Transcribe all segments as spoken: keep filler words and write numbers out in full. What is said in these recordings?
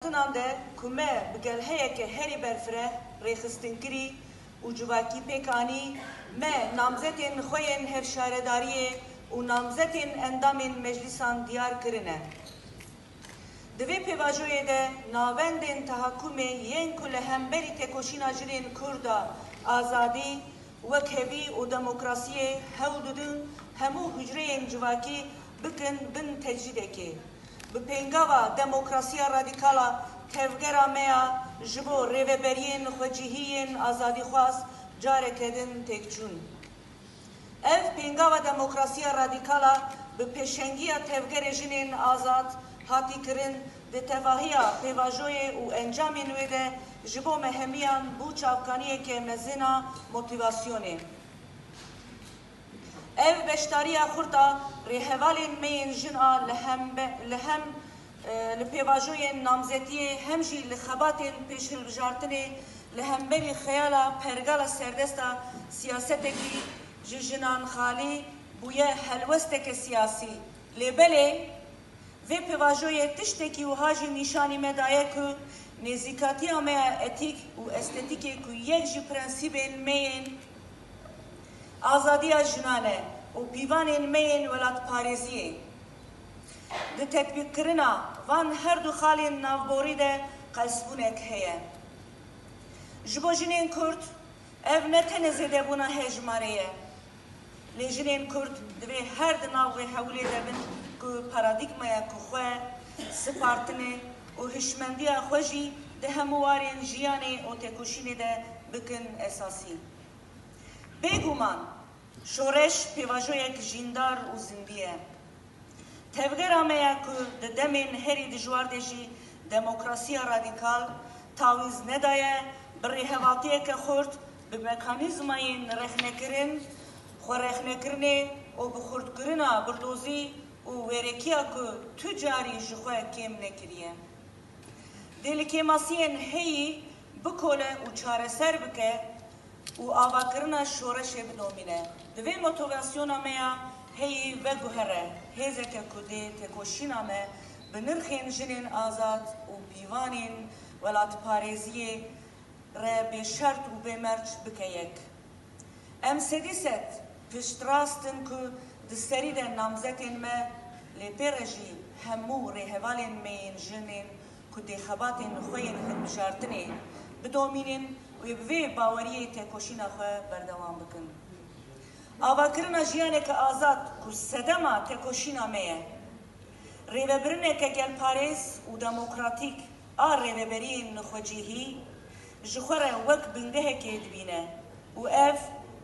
Tinan de ku me bi gelheyeke herî berfireh rêxistinkirî û civakî pêk anî, me namzetên xwe yên hevşaredariyê û namzetên endamên meclîsan diyar kirine. Di vê pêvajoyê de navendên tehakumê yên ku li hemberî têkoşîna jinên Kurd a azadî, wekhevî û demokrasiyê hewl didin hemû hucreyên civakî bikin bin tecrîdekê. Bi pêngava demokrasiya radîkal a tevgera me ya ji bo rêveberiyên xwecihî yên azadîxwaz careke din têk çûn. Ev pêngava demokrasiya radîkal a bi pêşengiya tevgerê jinên azad hatî kirin, di tevahiya pêvajoyê û encamên wê de ji bo me hemiyan bû çavkaniyeke mezin a motîvasyonê. Ev beşdariya xurt a rêhevalên me yên jin a li hem be-, li hem, e, li pêvajoyên namzetiyê hem jî li xebatên pêşhilbijartinê li hemberî xeyala pergala serdest a siyasetekî ji jinan xalî bûye helwesteke siyasî. Lê belê, vê pêvajoyê tiştekî wiha jî nîşanî me daye ku nêzîkatiya me ya etîk û estetîkê ku yek ji prensîbên me yên azadiya jinan e û pîvanên me yên welatparêziyê. Di tetbîqkirina van her du xalên navborî de qelsbûnek heye. Ji bo jinên Kurd ev ne tenê zêdebûna hejmarê ye. Lê jinên Kurd divê her di nav wê hewlê de bin ku paradîgmaya ku xwe, sipartinê û hişmendiya xwe jî di hemû warên jiyanê û têkoşînê de bikin esasî. Bêguman, şoreş pêvajoyek jîndar û zindî ye. Tevgera me ya ku di demên herî dijwar de jî demokrasiya radîkal tawîz nedaye, bi rêhevatiyeke xurt, bi mekanîzmayên rexnekirin, xwerexnekirinê û bi xurtkirina birdozî û wêrekiya ku tu carî ji xwe kêm nekiriye. Dê li kêmasiyên heyî bikole û çareser bike û avakirina şoreşê bidomîne. Di vê motivasyona me ya heyî veguhere hêzeke ku dê têkoşîna me bi nirxên jinên azad û pîvanên welatparêziyê re bêşert û bêmerc bike yek. Em sedî sed piştrast in ku di serî de namzetên me, lê pê re jî hemû rêhevalên me yên jinên ku dê xebatên xwe yên hilbijartinê bidomînin û bi vê baweriyê têkoşîna xwe berdewam bikin. Avakirina jiyaneke azad ku sedema têkoşîna me ye. Rêvebirineke gelparêz û demokratîk a rêveberiyên xwecihî ji xwe re wek bingehekê dibîne û ev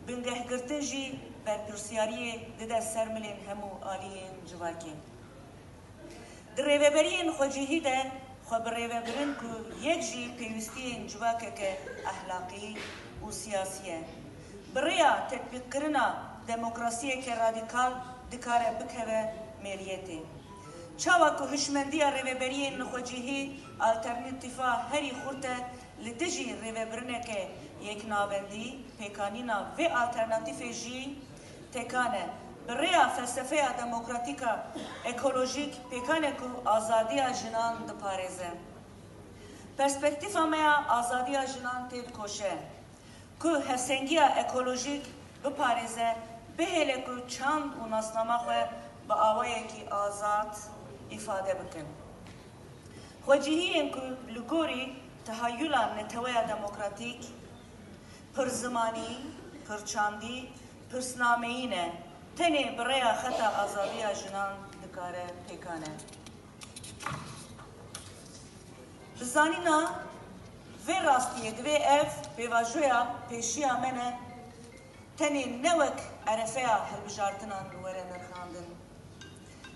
bingehgirtin jî berpirsiyariyê dide ser milên hemû aliyên civakê. Di rêveberiyên xwecihî de xwe bi rêvebirin ku yek jî pêwîstiyên civakeke ehlaqî û siyasî ye. Bi rêya tetbîqkirina demokrasiyeke radîkal dikare bikeve mêriyetê. Çawa ku hişmendiya rêveberiyên xwecihî alternatîfa herî xurt e li dijî rêvebirineke yeknavendî, pêkanîna vê alternatîfê jî tekan e. Bi rêya felsefeya demokratîka ekolojîk pêkan e ku azadiya jinan diparêze. Perspektîfa me ya azadiya jinan têdikoşe ku hevsengiya ekolojîk biparêze, bihêle ku çand û nasnama xwe bi awayekî azad îfade bikin. Xwecihiyên ku li gorî tehayula neteweya demokratîk, pirzimanî, pirçandî, pirsnameyî ne, tenê bi rêya xeta azadiya jinan dikare pêkane. Bi zanîna vê rastiyê divê ev pêvajoya pêşiya me ne, tenê ne wek erefeya hilbijartinan were nirxandin.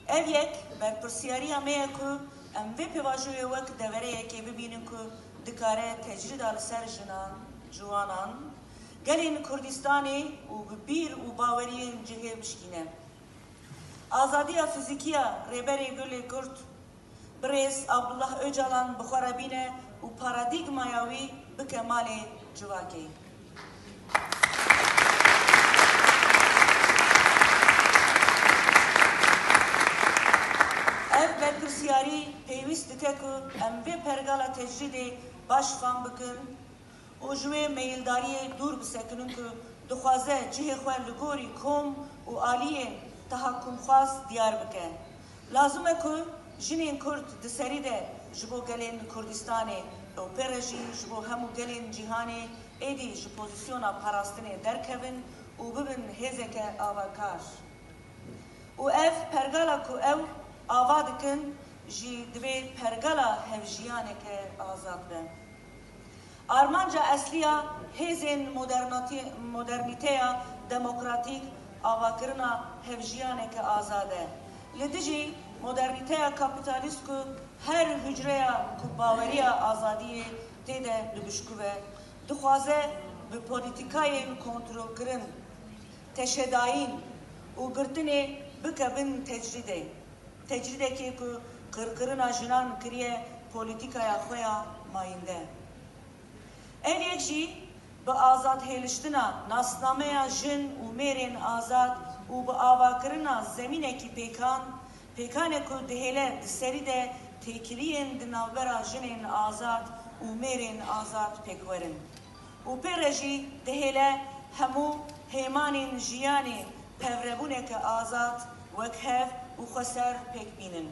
Ev yek berpirsiyariya me ye ku em vê pêvajoyê wek devereyekê bibînin ku dikare tecrîda li ser jinan, ciwanan, gelên Kurdistanê û bi bîr û baweriyên cihê bişkîne. Azadiya fizîkî ya Rêberê Gelê Kurd, Birêz Abdullah Ocalan bi xwe re bîne û paradîgmaya wî bike malê civakê. Ev Berpirsiyarî pêwîst dike ku em vê pergala tecrîdê baş fam bikin û ji wê meyildariyê dûr bisekinin ku dixwaze cihê xwe li gorî kom û aliyên tehakumxwaz diyar bike. Lazim e ku jinên Kurd di serî de ji bo gelên Kurdistanê û pê re jî ji bo hemû gelên cîhanê êdî ji pozîsyona parastinê derkevin û bibin hêzeke avakar. Û ev pergala ku ew ava dikin jî divê pergala hevjiyaneke azad be. Armanca eslî ya hêzên modernatî-, modernîteya demokratîk avakirina hevjiyaneke azad e. Li dijî modernîteya kapîtalîst ku her hucreya ku baweriya azadiyê tê de dibişkuve, dixwaze bi polîtîkayên kontrolkirin, teşedayîn û girtinê bike bin tecrîdê. Tecrîdekê ku qirkirina jinan kiriye polîtîkaya xwe ya mayînde. Ev yek jî bi azadhêliştina nasnameya jin û mêrên azad û bi avakirina zemînekî pêkan, pêkanê ku dihêle di serî de têkiliyên di navbera jinên azad û mêrên azad pêk werin. Û pê re jî dihêle hemû hêmanên jiyanê pevrebûneke azad, wekhev û xweser pêk bînin.